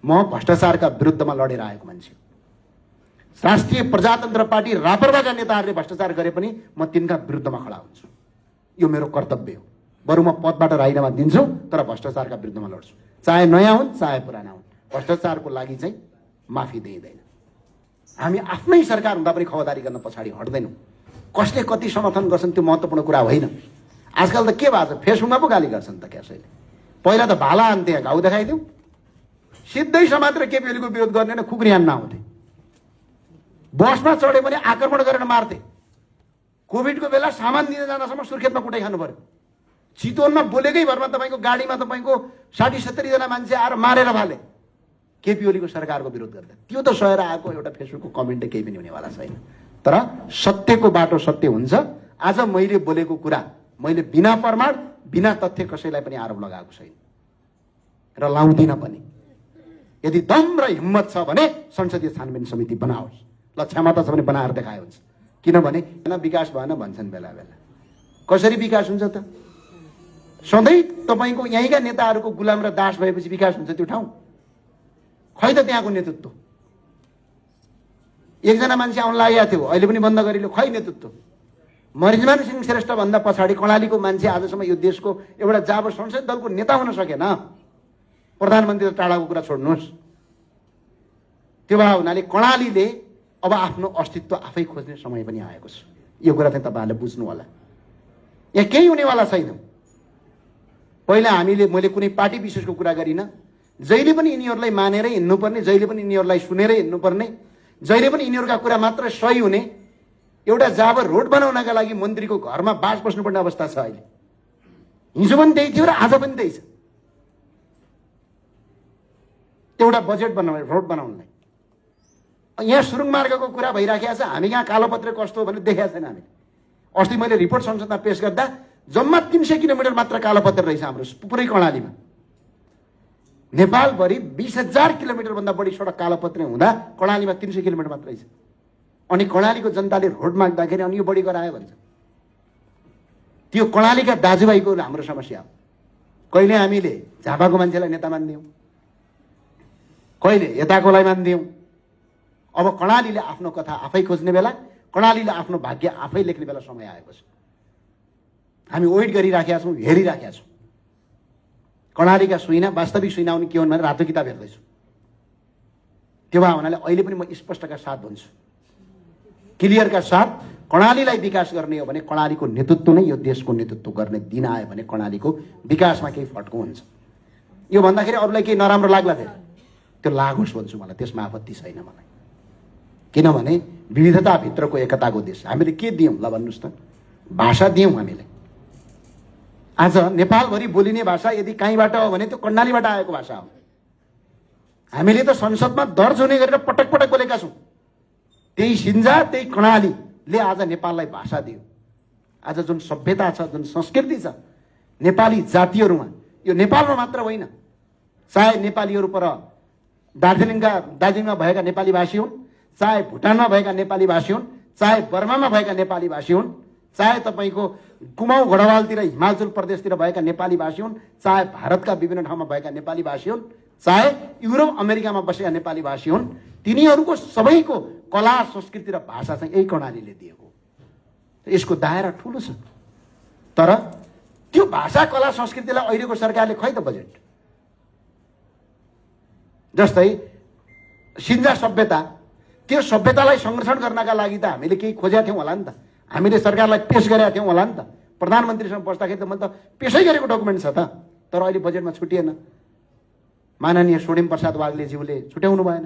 म भ्रष्टाचारका विरुद्धमा लडेर आएको मान्छे हो। राष्ट्रिय प्रजातन्त्र पार्टी रापरवाका नेताहरूले भ्रष्टाचार गरे पनि म तिनका विरुद्धमा खडा हुन्छु। यो मेरो कर्तव्य हो। बरु म पदबाट राजीनामा दिन्छु तर भ्रष्टाचारका विरुद्धमा लड्छु, चाहे नयाँ हुन् चाहे पुराना हुन्। भ्रष्टाचारको लागि चाहिँ माफी दिइँदैन। हामी आफ्नै सरकार हुँदा पनि खबरदारी गर्न पछाडि हट्दैनौँ। कसले कति समर्थन गर्छन् त्यो महत्त्वपूर्ण कुरा होइन। आजकल त के भएको छ, फेसबुकमा पो गाली गर्छन् त कसैले। पहिला त भाला हान्थे, घाउ देखाइदिउँ, सिधै समातेर केपी ओलीको विरोध गर्ने खुकुरी हान्न आउँथे। बसमा चढ्यो भने आक्रमण गरेर मार्थे। कोभिडको बेला सामान दिन जाँदासम्म सुर्खेतमा कुटाइ खानु पर्यो। चितवनमा बोलेकै भरमा तपाईँको गाडीमा तपाईँको 60-70 जना मान्छे आएर मारेर फाले केपी ओलीको सरकारको विरोध गर्दा। त्यो त सहेर आएको एउटा फेसबुकको कमेन्टै केही पनि हुनेवाला छैन। तर सत्यको बाटो सत्य हुन्छ। आज मैले बोलेको कुरा मैले बिना प्रमाण बिना तथ्य कसैलाई पनि आरोप लगाएको छैन र लाउँदिन पनि। यदि दम र हिम्मत छ भने संसदीय छानबिन समिति बनाओस्। ल क्षमता छ भने बनाएर देखाए हुन्छ। किनभने विकास भएन भन्छन् बेला बेला। कसरी विकास हुन्छ त? सधैँ तपाईँको यहीँका नेताहरूको गुलाम र दास भएपछि विकास हुन्छ त्यो ठाउँ? खै त त्यहाँको नेतृत्व। एकजना मान्छे आउन लागेको थियो, अहिले पनि बन्द गरिलो, खै नेतृत्व। मरिजमान सिंह श्रेष्ठ भन्दा पछाडि कर्णालीको मान्छे आजसम्म यो देशको एउटा जाब संसदीय दलको नेता हुन सकेन। प्रधानमन्त्री टाढाको कुरा छोड्नुहोस्। त्यो भए हुनाले कर्णालीले अब आफ्नो अस्तित्व आफै खोज्ने समय पनि आएको छ। यो कुरा चाहिँ तपाईँहरूले बुझ्नु होला। यहाँ केही हुनेवाला छैन। पहिला मैले कुनै पार्टी विशेषको कुरा गरिनँ। जहिले पनि यिनीहरूलाई मानेरै हिँड्नुपर्ने, जहिले पनि यिनीहरूलाई सुनेरै हिँड्नुपर्ने, जहिले पनि यिनीहरूका कुरा मात्र सही हुने एउटा जाबर रोड बनाउनका लागि मन्त्रीको घरमा बास बस्नुपर्ने अवस्था छ अहिले। हिजो पनि त्यही थियो र आज पनि त्यही छ। एउटा बजेट बनाउने, रोड बनाउनलाई यहाँ सुरुङ मार्गको कुरा भइराखेको छ। हामी यहाँ कालोपत्रे कस्तो हो भने देखेका छैन हामीले। अस्ति मैले रिपोर्ट संसदमा पेश गर्दा जम्मा 300 किलोमिटर मात्र कालोपत्रे रहेछ हाम्रो पुरै कर्णालीमा। नेपालभरि 20,000 किलोमिटर भन्दा बढी सडक कालोपत्रे हुँदा कर्णालीमा 300 किलोमिटर मात्र रहेछ। अनि कर्णालीको जनताले रोड माग्दाखेरि अनि यो बढी गरायो भन्छ। त्यो कर्णालीका दाजुभाइको हाम्रो समस्या हो। कहिले हामीले झापाको मान्छेलाई नेता मान्दियौँ, कहिले यताकोलाई मान्दियौँ। अब कर्णालीले आफ्नो कथा आफै खोज्ने बेला, कर्णालीले आफ्नो भाग्य आफै लेख्ने बेला समय आएको छ। हामी वेट गरिराखेका छौँ, हेरिराखेका छौँ। कर्णालीका सुइना, वास्तविक सुइना उनी के हुन् भने रातो किताब हेर्दैछु। त्यो भए हुनाले अहिले पनि म स्पष्टका साथ भन्छु, क्लियरका साथ, कर्णालीलाई विकास गर्ने हो भने कर्णालीको नेतृत्व नै यो देशको नेतृत्व गर्ने दिन आयो भने कर्णालीको विकासमा केही फड्को हुन्छ। यो भन्दाखेरि अरूलाई केही नराम्रो लाग्ला फेरि त्यो लागोस् भन्छु, मलाई त्यसमा आपत्ति छैन मलाई। किनभने विविधताभित्रको एकताको देश। हामीले के दियौँ ल भन्नुहोस् त? भाषा दियौँ हामीले। आज नेपालभरि बोलिने भाषा यदि कहीँबाट हो भने त्यो कर्णालीबाट आएको भाषा हो। हामीले त संसदमा दर्ज हुने गरेर पटक पटक बोलेका छौँ। त्यही सिन्जा, त्यही कर्णालीले आज नेपाललाई भाषा दियो। आज जुन सभ्यता छ, जुन संस्कृति छ नेपाली जातिहरूमा, यो नेपालमा मात्र होइन, चाहे नेपालीहरू पर दार्जिलिङमा भएका नेपाली भाषी हुन्, चाहे भुटानमा भएका नेपाली भाषी हुन्, चाहे बर्मामा भएका नेपाली भाषी हुन्, चाहे तपाईँको कुमाउँ घोडावालतिर हिमाचल प्रदेशतिर भएका नेपाली भाषी हुन्, चाहे भारतका विभिन्न ठाउँमा भएका नेपाली भाषी हुन्, चाहे युरोप अमेरिकामा बसेका नेपाली भाषी हुन्, तिनीहरूको सबैको कला संस्कृति र भाषा चाहिँ यही कर्णालीले दिएको। यसको दायरा ठुलो छ। तर त्यो भाषा कला संस्कृतिलाई अहिलेको सरकारले खै त बजेट। जस्तै सिन्जा सभ्यता, त्यो सभ्यतालाई संरक्षण गर्नका लागि त हामीले केही खोजेका थियौँ होला नि त। हामीले सरकारलाई पेश गरेका थियौँ होला नि त। प्रधानमन्त्रीसँग बस्दाखेरि त मैले त पेशै गरेको डकुमेन्ट छ त। तर अहिले बजेटमा छुटिएन। माननीय स्वर्णिम प्रसाद वाग्लेज्यूले छुट्याउनु भएन।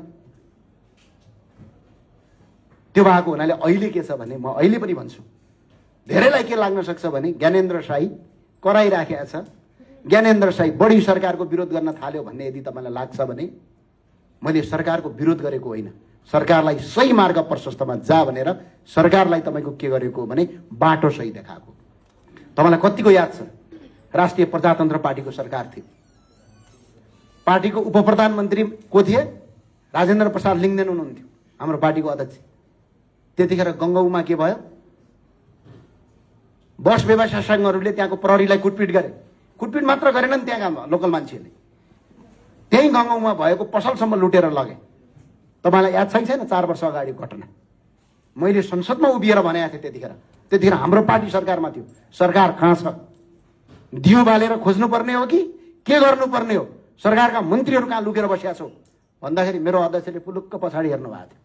त्यो भएको हुनाले अहिले के छ भने म अहिले पनि भन्छु, धेरैलाई के लाग्न सक्छ भने ज्ञानेन्द्र साई कराइराखेका छ, ज्ञानेन्द्र साई बढी सरकारको विरोध गर्न थाल्यो भन्ने यदि तपाईँलाई लाग्छ भने मैले सरकारको विरोध गरेको होइन, सरकारलाई सही मार्ग प्रशस्तमा जा भनेर सरकारलाई तपाईँको के गरेको भने बाटो सही देखाएको। तपाईँलाई कतिको याद छ, राष्ट्रिय प्रजातन्त्र पार्टीको सरकार थियो। पार्टीको उप प्रधानमन्त्री को थिए? राजेन्द्र प्रसाद लिङ्गदेन हुनुहुन्थ्यो, हाम्रो पार्टीको अध्यक्ष। त्यतिखेर गङ्गौमा के भयो? बस व्यवसाय सङ्घहरूले त्यहाँको प्रहरीलाई कुटपिट गरे। कुटपिट मात्र गरेनन् त्यहाँका लोकल मान्छेहरूले, त्यही गाउँमा भएको पसलसम्म लुटेर लगे। तपाईँलाई याद छैन 4 वर्ष अगाडिको घटना? मैले संसदमा उभिएर भनेको थिएँ त्यतिखेर हाम्रो पार्टी सरकारमा थियो। सरकार कहाँ छ? दियो बालेर खोज्नुपर्ने हो कि के गर्नुपर्ने हो? सरकारका मन्त्रीहरू कहाँ लुकेर बसेका छौ भन्दाखेरि मेरो अध्यक्षले पुलुक्क पछाडि हेर्नु भएको थियो।